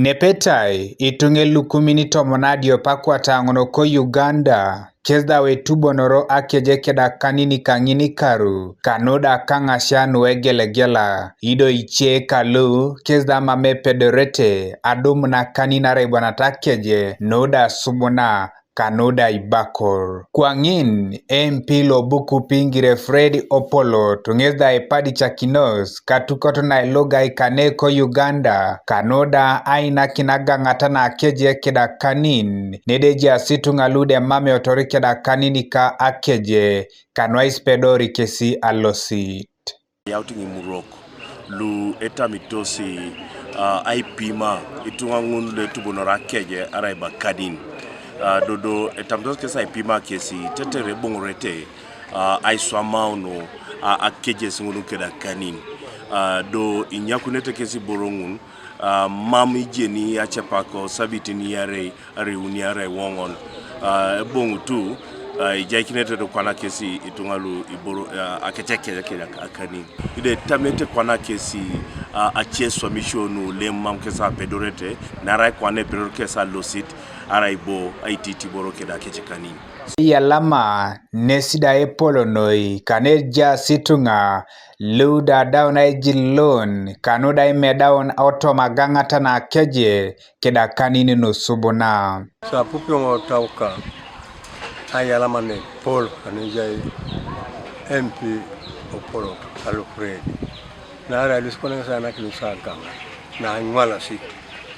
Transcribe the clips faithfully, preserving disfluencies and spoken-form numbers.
Nepetai, ituŋa elukumin tomon adiop akwata ŋun ko Uganda, kes da etubonoro akeje keda kanin kaŋin karu, kanu da kaŋasia nuegelegela, ido ice kalu, kes da mam epedorete, adumun akanin arai bonat akeje, nu da subuna, kanu da ibakor. Kwaŋin, M P lo Bukupi Ngire Fred Opolot, ŋes da epadicakinos, katukot na ilugai kane ko Uganda, kanu da ainakin agaŋata na akeje keda kanin, nede ejaas ituŋa lu da emam eotor keda kanin ka akeje, kanu aisipedori kesi alosit. Yaut ŋimurok lu etamitos, ah, aipima ituŋa ŋun lu etubunor akeje arai bakanin. Ah, dodo etamitos kes aipima kesi tetere eboŋorete, ah, aiswamaun, ah, akejes ŋun keda kanin. Ah, do inyakunete kes iboro ŋun, ah, mam ijeni acepak sabitin iarei, ariuni arai woŋon. Ah, eboŋutu, ah, ijaikinete do kwana kesi ituŋa lu iboro, ah, akecekec kec akanin. Ido etamete kwana kesi, ah, aceswamisio nu lem mam kes apedorete, narai kwana epedor kes alosit, arai bo aititiboro keda akecekanin. Yalama nesi da epolonoi, kane ejaas ituŋa, lu da adaun aijilon, kanu da imedaun otom agaŋata na akeje, keda kanin nu subuna. Sapupioŋ otauka ayalama ne Paul kanejai M P Opolot Alfred. Naarai lusikona ŋes anakin sagaŋa na iŋwalasik.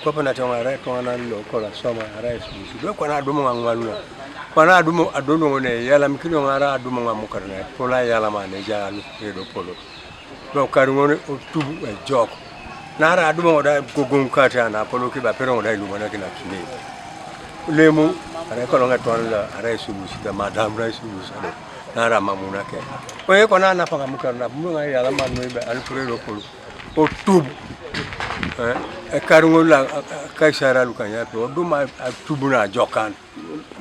Kwape nateŋ arai etuŋanan lo kolo asoma arai esubusi do kwana adumu ŋaŋwaluna. Kwana adumu adodoŋ ne eyalamikini ŋara adumu ŋamukar na Paul ayalama nejai Alfred Opolot. Lo karuŋon otubu ejok. Naarai adumoŋ da gogoŋ kati ana apolo kiba peroŋ da ilumonakin akine. Lemu, arai koloŋ etwan da, arai isubusi da, madam da isubusi da, naarai amamunake. Oye kona napaŋ amukar na, muŋ ayala man noi be, Alfred Opolot. Otubu. Eh, ekaruŋon la, a, a, kaisara lukanyape, odum a, atubu na ajokan.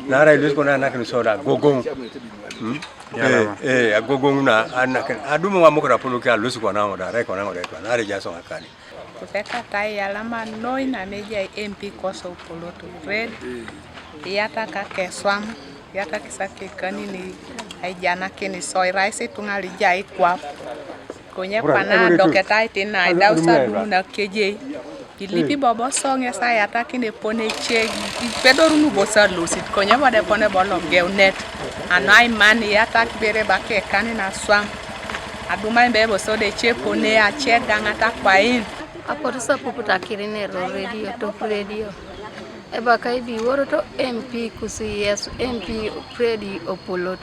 Naarai ilosi kona anakin soda agogoŋ. Hmm? Yalama. Eh, eh, agogoŋ na anakin. Adumu ŋamukar apolo ke alosi kona ŋoda, arai kona ŋoda etwa, naarai ejaas ŋakani. Kupekata iyalama noi namejai M P koso Opolot Fred. Iyatak akeswam, iyatak isakekanin aijanakin so, irais ituŋa lu ijai kwap. Konye kwana adoketait na idaus adumun akejei. Ilipi bobo so ŋes ayatakin epone ece, ipedorun bobo so alosit, konye bo da epone bo logeunet. Anu aiman iyatak bere baka ekanin aswam. Adumai bebe so da ece epone ace egaŋat akwain. Apotu sapuput akirin ero redio, top redio. Ebakai bi iworoto M P kusu yes, M P Fred Opolot.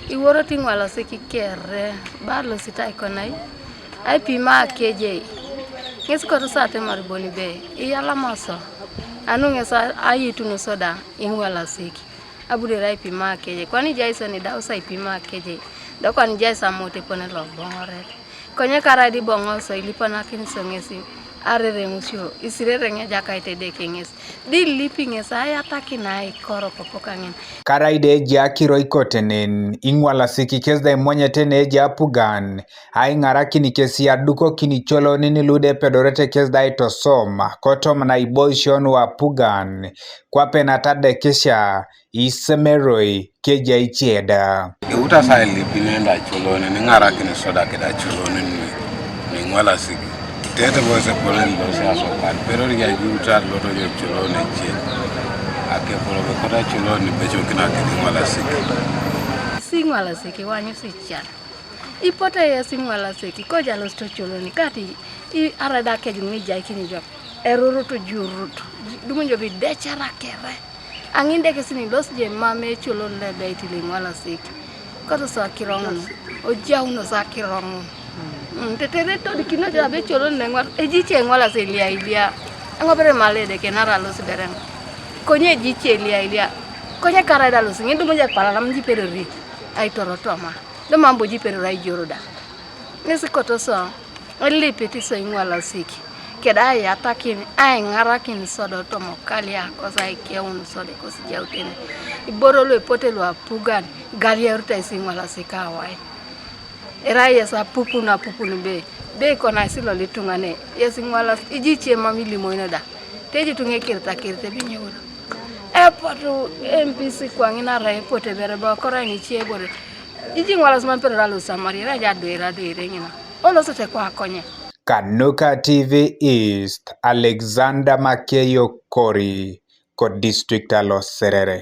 Iworoto iŋwalasik kere, ba alosit aikonai, aipima akejei. Ŋes koto sa atemar bon be, iyalama so. Anu ŋes a-, aituno so da, iŋwalasik. Abu da erai aipima akejei. Kwana ijai so nidaus aipima akejei. Do kwana ijai so amote epone loboŋoret. Konye karai di boŋo so ilipanakin so ŋesi arereŋusio, isirereŋ Ejakait Edeke ŋes, di ilipi ŋes ayatakin aikoro kopo kaŋin. Karai de eji akiro ikotenen, iŋwalasik kes da imonyete ne eji apugan, aiŋarakin kes adukokin icolonin lu da epedorete kes da aitosom, kotoma na iboisio nu apugan, kwape nat adekisia, isemeroi kejai ice da. Iutas ailipin enda acoloonen, niŋarakin soda keda acoloonen nu, niŋwalasik. Tete bo esepolon ilosi asokan, pero rijajuruta loto jo coloonen ece. Akepolok kota coloonen becokin akini iŋwalasik. Si iŋwalasik iwanyusi ican. Ipote yesi iŋwalasik, koja losi tocoloni, kati i, arai da akejun ŋun ijaikini jo, erurut jurut, dumunio bidecara kere. Aŋin de kesi nilos je mam ecolon lo ebeit lo iŋwalasik. Kotoso akiro ŋun, ojaunos akiro ŋun. Mm, tetere todikino jo abe ecolon lo iŋwal, eji ice iŋwalas elia ilia. Eŋopere mala Edeke nara alosi bereŋ. Konye eji ice elia ilia. Konye karai da alosi ŋin dumunio epalalam jipereri. Aitorotoma. Do mam bo jiperero aijoro da. Ŋesi koto so, elipit so iŋwalasik, keda aiyatakin, aiŋarakin so do tomokalia, kosi aikeun so de kosi jautene. Iboro lu epote lu apugan, igaliarutai si iŋwalasik awai. Erai yes apupun apupun be, be konasi lolituŋane, yes iŋwalas, iji ice mam ilimoino da. Te ji tuŋ ekirita kirite bi nyuur. Epotu M P C kwaŋ ina ra epotu ebere ba kora ŋici ebore. Iji ŋolas man pere ra lo Samaria ra ja doira doire ŋina. Olosote kwa konye. Kanuka T V East, Alexander Makeyo Kori, ko district alo Serere.